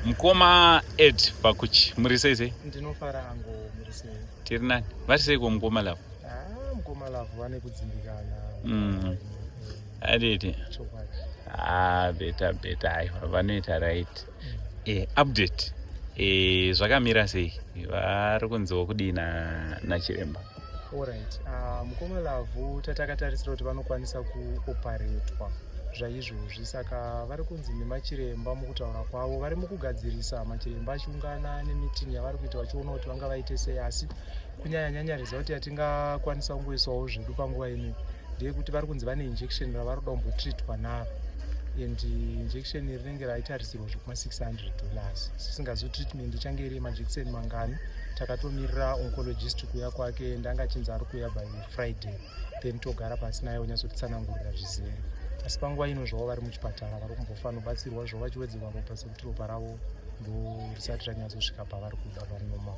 Mukoma Ed Pakuchi, muri sei sei? Ndinofara hangu, muri sei? Tiri nani? Vari sei ko mukoma Love? Ah, mukoma Love vane kudzimbikana. Aditi. Chokwadi. Ah, better better, aiwa vanoita right. Update. Zvakamira sei? Vari kunziwo kudii na nachiremba? Alright. Mukoma Love tatakatarisira kuti vanokwanisa kuoparetwa zvaizvozvi, saka vari kunzi nemachiremba mukutaura kwavo vari mukugadzirisa, machiremba achiungana nemeeting yavari kuita vachiona kuti vanga vaite sei. Asi kunyanya-nyanya result yatingakwanisa kungoisawo zvedu panguva ino ndeyekuti vari kunzi vane injection ravari kuda kumbotreatwa naro, and injection rinenge raitarisirwa zvekuma $600. Sisingazivi treatment ichange iri yemajekiseni mangani. Takatomirira oncologist kuuya kwake, ndanga achinzi ari kuuya by Friday, then togara pasi naye onyatsotitsanangurira zvizere. Asi panguva ino zvavo vari muchipatara, vari kumbofanobatsirwa zvavo vachiwedzerwa ropa, sekuti ropa ravo ndo risati ranyatsosvika pavari kuda panormal.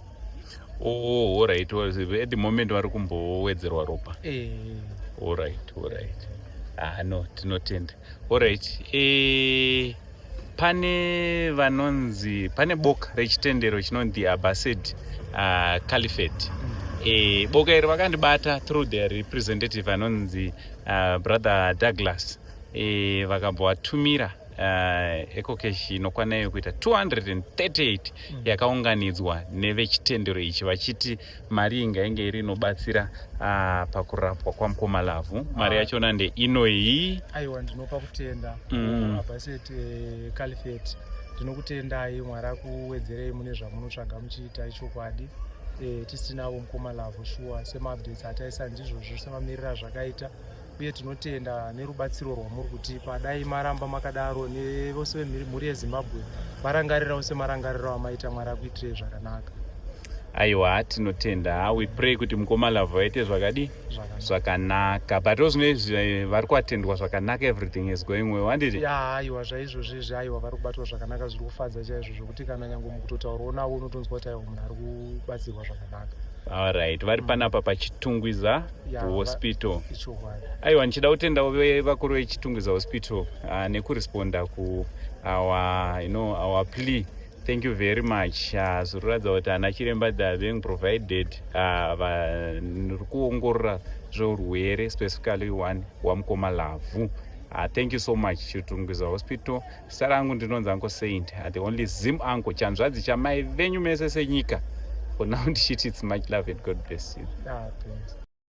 Oh, alright. At the moment vari kumbowedzerwa ropa. Eh. Alright. Ah, no, tinotenda. Alright. Pane vanonzi pane boka rechitendero chinonzi Abbasid Caliphate. Boka iri vakandibata through their representative anonzi Brother Douglas. Vakambovatumira EcoCash inokwana iyo kuita 238 yakaunganidzwa nevechitendero ichi, vachiti mari inga inge iri inobatsira pakurapwa kwamukoma Lavhu. Mari yachona ndeinoyi. Aiwa, ndinopa kutenda Abbasid Caliphate. Ndinokutendai, Mwari akuwedzerei mune zvamunotsvaga muchiita. Ichokwadi, tisinavo mukoma Lavhu, shuwa semaupdates ataisa ndizvozvo, semamiriro azvakaita. Uye tinotenda nerubatsiro rwamuri kutipa. Dai maramba makadaro, nevose vemhuri yeZimbabwe varangarirawo semarangariro amaita. Mwari akuitirei zvakanaka. Aiwa, tinotenda. We pray kuti mukoma Lavhu vaite zvakadi Zvakanaka. Zvakanaka. But zvino vari kuatendwa zvakanaka, everything is going well, handiti? Ya, aiwa, zvaizvozvizvi, aiwa, vari kubatwa zvakanaka, zviri kufadza chaizvo, zvokuti kana nyange mukutotaurawo navo unotonzwa kuti aiwa, munhu ari kubatsirwa zvakanaka. Alright, vari panapa paChitungwiza Ya, Hospital. Ichokwadi. Aiwa, ndichida kutendawo vakuru veChitungwiza Hospital nekuresponda ku our, our plea. Thank you very much. Zviri kuratidza kuti ana chiremba, they are being provided, vari kuongorora zveurwere, specifically one wamukoma Lavhu. Thank you so much, Chitungwiza Hospital. Zita rangu ndinonzi Uncle Saint, the only Zim uncle, chanzvadzi chamai venyu mese senyika. For now ndichiti it's much love and God bless you. Ah, thanks.